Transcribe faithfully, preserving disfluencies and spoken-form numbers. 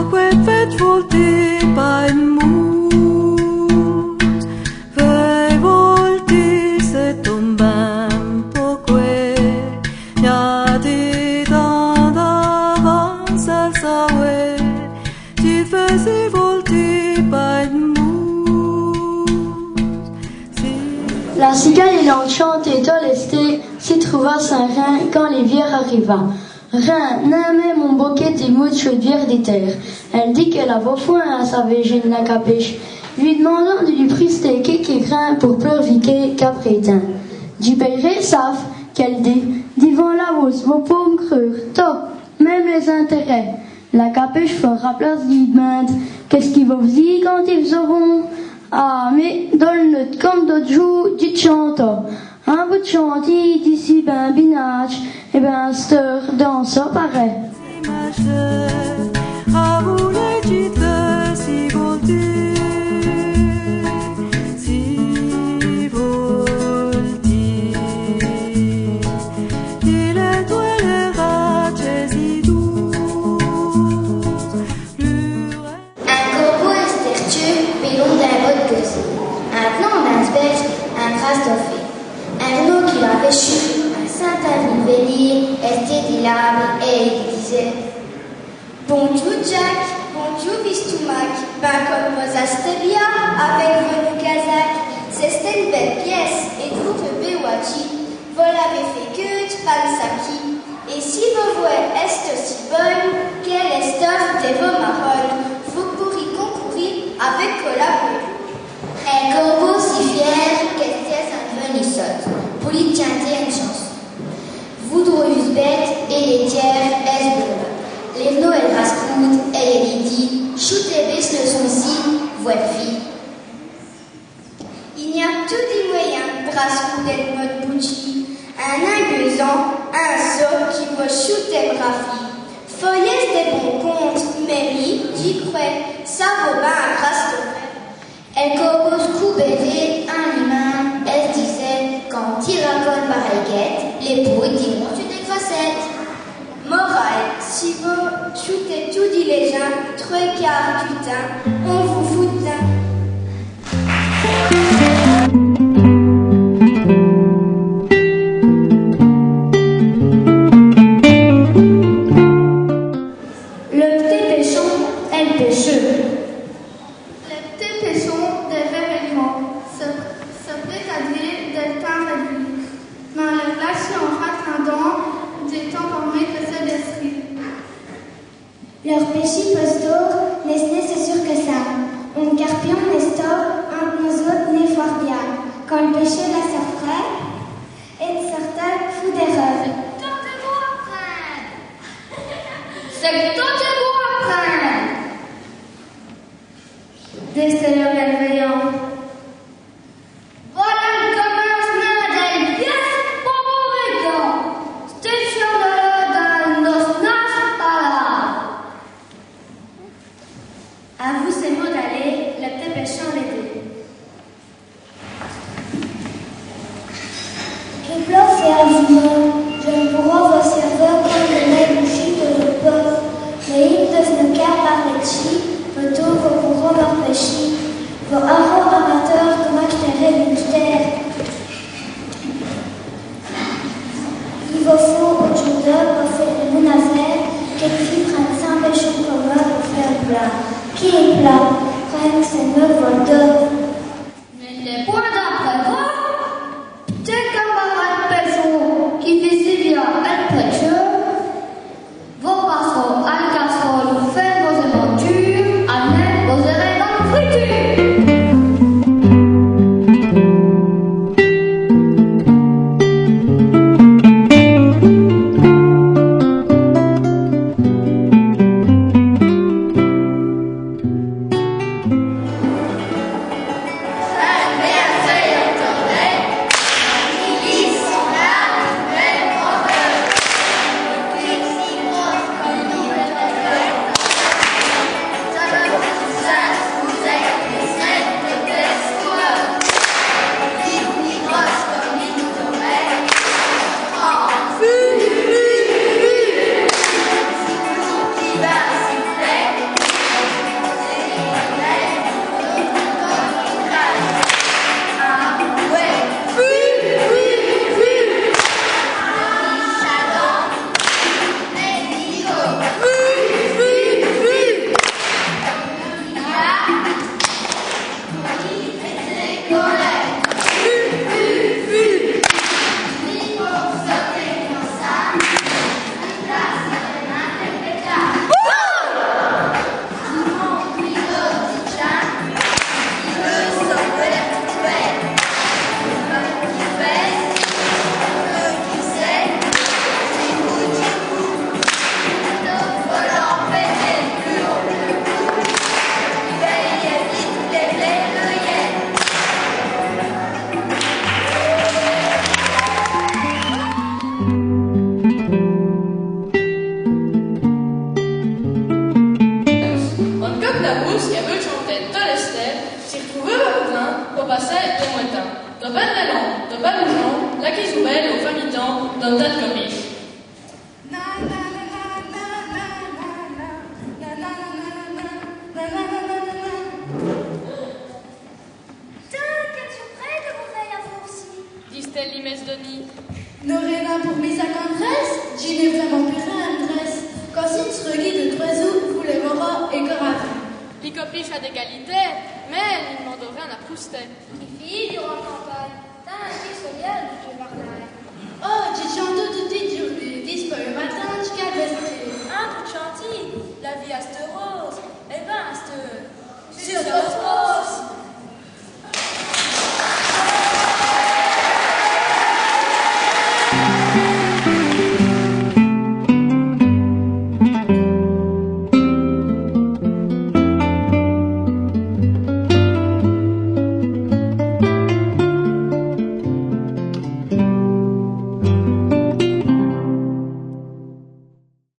Qwè fèz-ve voltî, paîs d' moûse? Fèy voltî, c'èst tot bin, poqwè? I-gn-a dès tins d'avance, al sawè, dji fèzî voltî, paîs d' moûse. La cigale, èle tchante tot l'èsté, si troûva sins rin quand l'ivîr ariva. Rin, nin minme on bokèt di moûtches d'ivîr di tére. Èle dit qu'èle aveut fwin a sa vèjîye la capèche, li d'mandant di li prèster quékes grins po pleûr viker caprès tins. Dji pèy'rè saf, qu'èle dit, divant l'awousse, vos p'lèz m' creûre tot, minme lès-intèrèts. La capèche fét raplace, li d'mande: Qu'èst-ce qui vos fèyîz quand i f'zot bon? Ah, mi, dins l' nût come dins l' joû, dji tchante. Â, vos tchantîz, dit si bin Binâdje, èt bin asteûre, danse parèt. In corbeau èstèreût, pèlon d'in botch d' cosî. In plant dins s' bètch, in gras stofé. In r'nau qu'i l'avèt chû, in sintant v'ni vènîr, èsteût di l'âbe èt i li disèt: Bondjoû Djâk, bondjoû Vistoumak, bin come vos-astèz bia avou vos noûs kazak. C'èst ène bèle pièce èt vos, tot bê wadji, vos l'avèz fét queûte pa l' saki. Èt si vos v'lèz èsse ossi bone qui l' stofé di vos marone, vos pôrîz concourir avou Cola Boyou. In corbeau si fiér qu'èl stît in v'ni sot po lî tchanter ène tchanson. Vos droyîz bén, èt lès tièrs èst bon. Li r'nau èl rascoute èt i li dit: Choûtèz bén ç' leçon-ci, vos fîyes. I-gn-a toudis mwèyin d' rascouder ène bone boudjîye, in ingueûzant in sôrt qui vos choûtèz m' rafîye. Foyèz d' bons contes, mins mi, dji crwè, ça vaut bin in gras stofé. Èl corbeau s' coubèt in li min, èt s' disèt: Quand i raconte parèyès guètes, lès poûdjes dîront dès grossètes. Morâye: si vos choûtèz toudis lès djins, trwès quarts du tins, on vos fout d'dins. Li p'tit pèchon èt l' pècheû. Li p'tit pèchon dèvint grand, s' prètindit dèl tins èt d' li. Mins li v'la chî, in ratindant, dèl tins po mète sès dèsrîs. Li pèchî pôst-ôr n'èst nin si sûr qui ça. On carpion n'èstant inte nos-ôtes nin fwârt bia. Quand l' pècheû l'a s' frèt, ène sôrte foû d'èrreûr. C'èst tot, c'èst tot, c'èst tot, c'èst tot, c'èst tot. Dèl stèle vèyante. Vola l' comincemint d'ène pièce po vos vèyants. Stètchîz-ve la dins l' nosse nèsse palâde. Avou cès mots d'alêwe, li p'tit pèchon lès dit: Qui p'leûve, fé ajumint, dji n' poureu vos sièrvu come dè mèye bouchîye tot l' p'tit. Mins i m' dwèt ène cause pa vos dîre, vos tous vos pourez m' r'pèchî. Vos-ârez amateûr, comint qu' dji tèrin d' tére. I vos faut audjoûrdu po fé ène bone afêre, quékefîye prinde cint pèchons come mi po fé on plat. Qué plat? Prinde cint mèye voltî. Mins lès pwins d'après vos, p'tit camarâde pèchon, qui vos v'lîz èl pècheû, vos pass'rez al casserole fé vos-aventures, al mins vos-èrez dins l' fritûre. Ôsse qui aveût tchanté tos lès stèles, si r'trouvèt à Boudrin po passer lès mwès timps. Dins bén dès landes, dins bén dès djans, la quîye zoubèle au fin mitan d'on tas d' copiches. Tins, quéne surprène dè m' r'vèyî à vos-ci, dist-èle, li mèsse dè nît. N'aurîz nin pour mi cénquante drèces? Dji n'é vraîmint pus rin, drèces. Quand ci n' s'reût qui dès trwès-oûs, vos lès vôrez èco ravîs. Li copiche a dès qualités, mins li n'mandorez nin à proster. Li fîye du roi Campagne. Tins, quî sont-ôtes, dji vos l' r'dî. Oh, dji tchante tote li djoûrnêye, dispôy l' matin jusqu'à l' vèstrîye. Hin, vos tchantîz? La vîye asteûre